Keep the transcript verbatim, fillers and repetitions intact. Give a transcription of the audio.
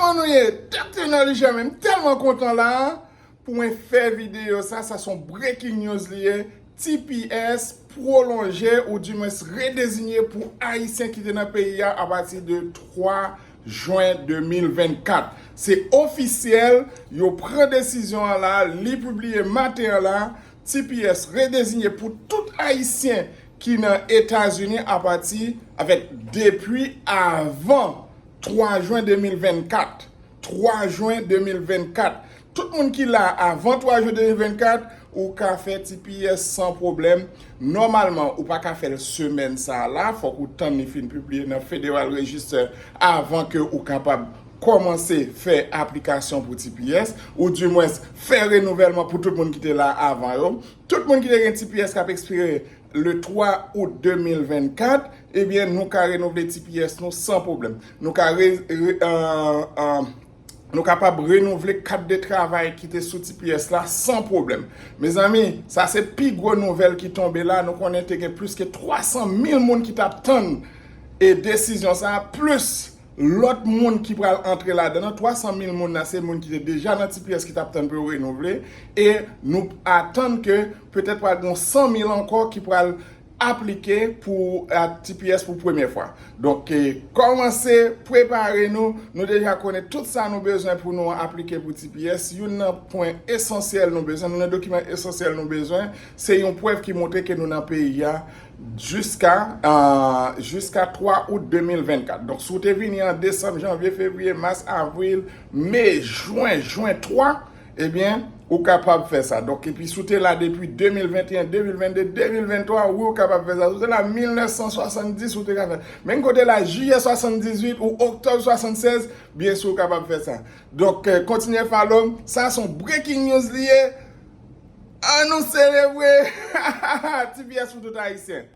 Kòman nou ye? Doktè Nolly Germain, m tèlman kontan la pou mwen fè videyo sa. Sa se yon breaking news li ye. T P S pwolonje, oudimwens redeziye pou Ayisyen ki te nan peyi a apati de twa jen de mil vennkat. Se ofisyèl, yo pran desizyon an la, li pibliye maten an la. T P S redeziye pou tout Ayisyen ki nan Etazini apati avèk depi avan twa jen de mil vennkat. Twa jen de mil vennkat. Tout moun ki la avan twa jen de mil vennkat, ou ka fè T P S san pwoblèm. Nòmalman, ou pa ka fè l semèn sa a la. Fòk ou tann li fin pibliye nan Federal Register avan ke ou kapab kòmanse fè aplikasyon pou T P S, oudimwens fè renouvèlman pou tout moun ki te la avan yo. Tout moun ki te gen T P S k ap ekspire le twa out de mil vennkat, ebyen, nou ka renouvle T P S nou san pwoblèm. Nou ka re, re, euh, euh, nou kapab renouvle kat de travay ki te sou T P S la san pwoblèm. Mezanmi, sa se pi gwo nouvèl ki tonbe la. Nou konnen te gen plis ke twa san mil moun ki t ap tann e desizyon sa a, plis lòt moun ki pral antre ladan nan. Twa san mil moun nan, se moun ki te deja nan T P S ki t ap tann pou yo renouvle. E nou atann ke petèt pral gen san mil ankò ki pral aplike pou, a, T P S pou premye fwa. Donk, e, kòmanse prepare nou. Nou deja konnen tout sa nou bezwen pou nou aplike pou T P S. Youn nan pwen esansyèl nou bezwen, youn nan dokiman esansyèl nou bezwen, se yon prèv ki montre ke nou nan peyi a jiska, a, jiska twa out de mil vennkat. Donk, si w te vini an desanm, janvye, fevriye, mas, avril, me, jen, jen twa, ebyen, ou kapab fè sa. Donk, epi si w te la depi de mil venteyen, de mil vennde, de mil venntwa, wi, ou kapab fè sa. Si w te la mil nèf san swasanndis, ou te ka fè. Menm kote la, jiyè swasanndizuit ou oktòb swasannsèz, byen si w kapab fè sa. Donk, eh, kontinye follow m. Sa se yon breaking news li ye. An nou selebre! T P S pou tout Ayisyen.